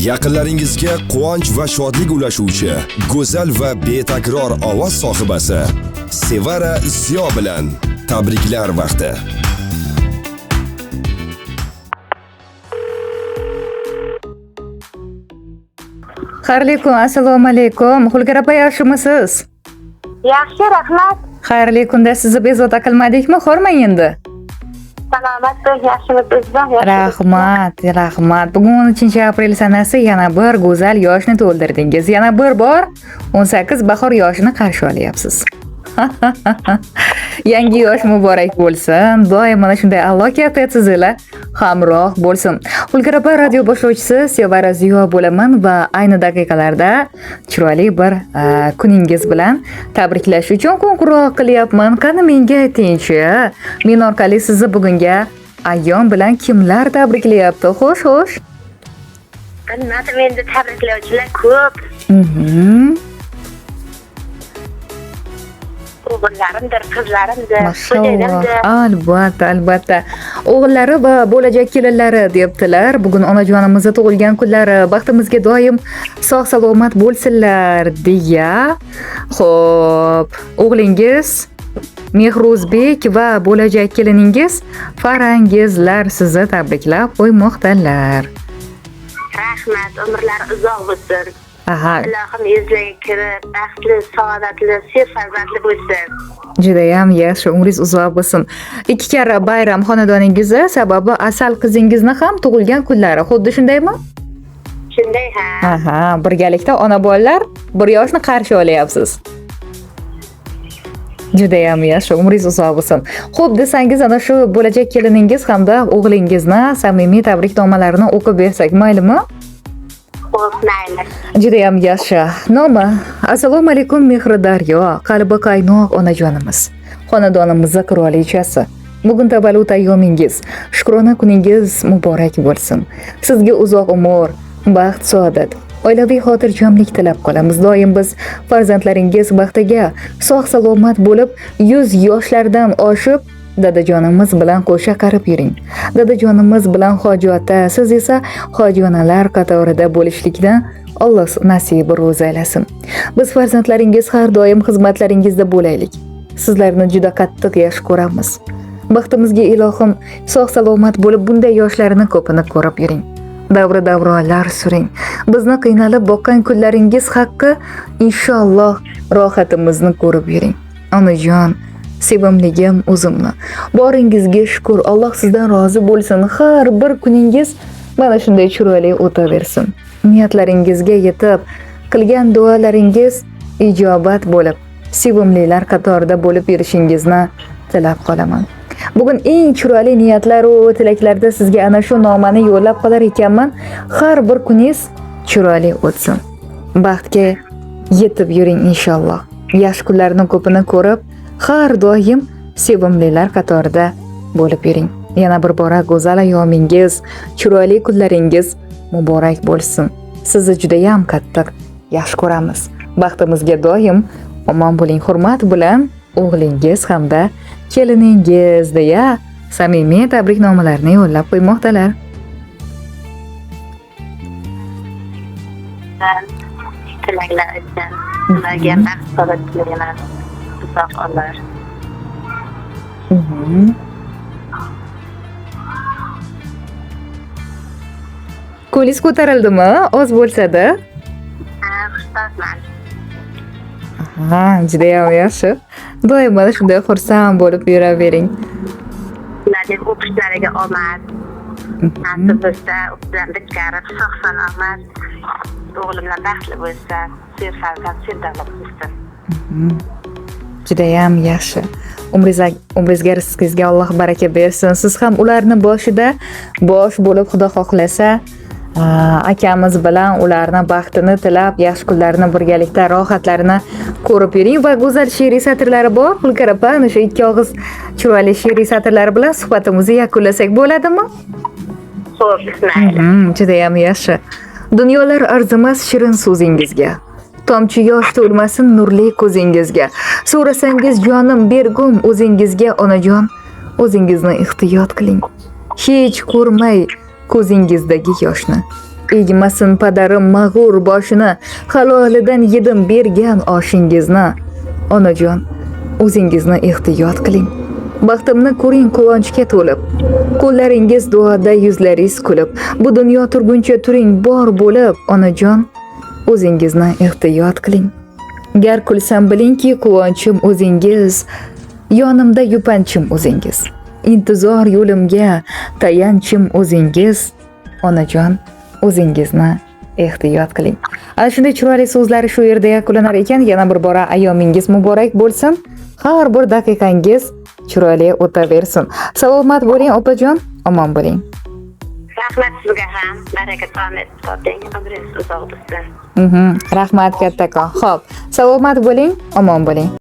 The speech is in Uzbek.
Yaqinlaringizga quvonch va shodlik ulashuvchi go'zal va betakror ovoz sohibasi Sevara Ziyo bilan tabriklar vaqti. Xayrli kun, assalomu alaykum. Xulgar opa, yaxshimisiz? Yaxshi, rahmat. Xayrli kunda sizni bezovta qilmadikmi? Hormang endi. Salomat bo'l, yaxshimisiz? Rahmat, rahmat. Bugun 13 aprel sanasi, yana bir go'zal yoshni to'ldirdingiz. Yana bir bor 18 bahor yoshini qarshi olyapsiz. Yangi yosh muborak bo'lsin. Doim mana shunday a'lo kayfiyat sizlar hamroh bo'lsin. Xulgar opa, radio boshlovchisi Sevara Ziyo bo'laman va ayni daqiqalarda chiroyli bir kuningiz bilan tabriklash uchun qo'ng'iroq qilyapman. Qani, menga aytingchi, men orqali sizni bugungi ayyom bilan kimlar tabriklayapti? Xo'sh, xo'sh. Bilmadim, endi tabriklovchilar ko'p. O'g'illarimdir, qizlarimdir, Mashalloh. xo'jayinimdir. Albatta, albatta. O'g'illari va bo'lajak kelinlari debdilar. Bugun onajonimizni tug'ilgan kunlari, baxtimizga doim sog' salomat bo'lsinlar deya. Xo'p, o'g'lingiz Mehruzbek va bo'lajak keliningiz Farangizlar sizni tabriklab qo'ymoqdalar. Rahmat, umrlari uzoq bo'lsin. Ilohim yuzlariga kirib, baxtli, saodatli, serfarzandli bo'lsin. Judayam yaxshi, umringiz uzoq bo'lsin. Ikki karra bayram xonadoningizda, sababi Asal qizingizni ham tug'ilgan kunlari. Xuddi shundaymi? Shunday, ha. Aha, birgalikda ona bolalar bir yoshni qarshi olyapsiz. Judayam yaxshi, umringiz uzoq bo'lsin. Xo'p, desangiz, ana shu bo'lajak keliningiz hamda o'g'lingizni samimiy tabriknomalarini o'qib bersak, maylimi? Xo'p, mayli. Judayam yaxshi. Nomi: Assalomu alaykum, Mehri daryo, qalbi qaynoq onajonimiz. Xonadonimizning qirolichasi. Bugun tavallud ayyomingiz, shukrona kuningiz muborak bo'lsin. Sizga uzoq umr, baxt, saodat, oilaviy xotirjamlik tilab qolamiz. Doim biz farzandlaringiz baxtiga sog' salomat bo'lib, 100 yoshlardan oshib, dadajonimiz bilan qo'sha qarib yuring. Dadajonimiz bilan hoji ota, siz esa hoji onalar qatorida bo'lishlikdan Alloh nasibi ro'zi aylasin. Biz farzandlaringiz har doim xizmatlaringizda bo'laylik. Sizlarni juda qattiq yaxshi ko'ramiz. Baxtimizga ilohim sog' salomat bo'lib, bunday yoshlarni ko'pini ko'rib yuring. Davra davronlar suring. Bizni qiynalib boqqan kunlaringiz haqqi inshaalloh rohatimizni ko'rib yuring. Onajon, sevimligim o'zimni. Boringizga shukur, Alloh sizdan rozi bo'lsin. Har bir kuningiz mana shunday chiroyli o'taversin. Niyatlaringizga yetib, qilgan duolaringiz ijobat bo'lib, sevimlilar qatorida bo'lib yurishingizni tilab qolaman. Bugun eng chiroyli niyatlar va tilaklarda sizga ana shu nomani yo'llab qolar ekanman. Har bir kuningiz chiroyli o'tsin. Baxtga yetib yuring inshaalloh. Yaxshi kunlarni ko'pini ko'rib, har doim sevimlilar qatorida bo'lib yuring. Yana bir bora go'zal ayyomingiz, chiroyli kunlaringiz muborak bo'lsin. Sizni judayam qattiq yaxshi ko'ramiz. Baxtimizga doim omon bo'ling. Hurmat bilan o'g'lingiz hamda keliningiz deya samimiy tabriknomalarni yo'llab qo'ymoqdalar. Tilaklar uchun. Ularga baxt, saodat tilayman. Uzoq umr. Ko'nglingiz ko'tarildimi? Oz bo'lsa-da. Ha, xursandman. Ha, judayam yaxshi. Doim mana shunday xursand bo'lib yuravering. Ularning o'qishlariga omad. Nasib bo'lsa, o'qishdan bitkarib, sog' salomat o'g'lim bilan baxtli bo'lsa, serfarzand, serdavlat bo'lsin. Judayam yaxshi. Umringizga, rizqingizga Alloh baraka bersin. Siz ham ularni boshida bosh bo'lib, Xudo xohlasa, akamiz bilan ularni baxtini tilab, yaxshi kunlarini birgalikda rohatlarini ko'rib yuring va go'zal she'riy satrlari bor. Hulkar opa, ana shu ikki og'iz chiroyli she'riy satrlari bilan suhbatimizni yakunlasak bo'ladimi? Xo'p, mayli. Judayam yaxshi. Dunyolar arzimas shirin so'zingizga. Tomchi yosh to'lmasin nurli ko'zingizga. So'rasangiz jonim bergum o'zingizga, onajon, o'zingizni ehtiyot qiling. Hech ko'rmay ko'zingizdagi yoshni. Egmasin padarim mag'ur boshini, halolidan yedim bergan oshingizni. Onajon, o'zingizni ehtiyot qiling. Baxtimni ko'ring quvonchga to'lib. Qo'llaringiz duoda, yuzlaringiz kulib. Bu dunyo turguncha turing bor bo'lib, onajon, o'zingizni ehtiyot qiling. Gar kulsam bilingki, quvonchim o'zingiz, yonimda yupanchim o'zingiz. Intizor yo'limga tayanchim o'zingiz, onajon, o'zingizni ehtiyot qiling. Ana shunday chiroyli so'zlar shu yerda yakunlanar ekan. Yana bir bora ayyomingiz muborak bo'lsin. Har bir daqiqangiz chiroyli o'taversin. Salomat bo'ling, opajon, omon bo'ling. Rahmat sizga ham. Baraka toping, umringiz uzoq bo'lsin. Rahmat kattakon. Xo'p, salomat bo'ling, omon bo'ling.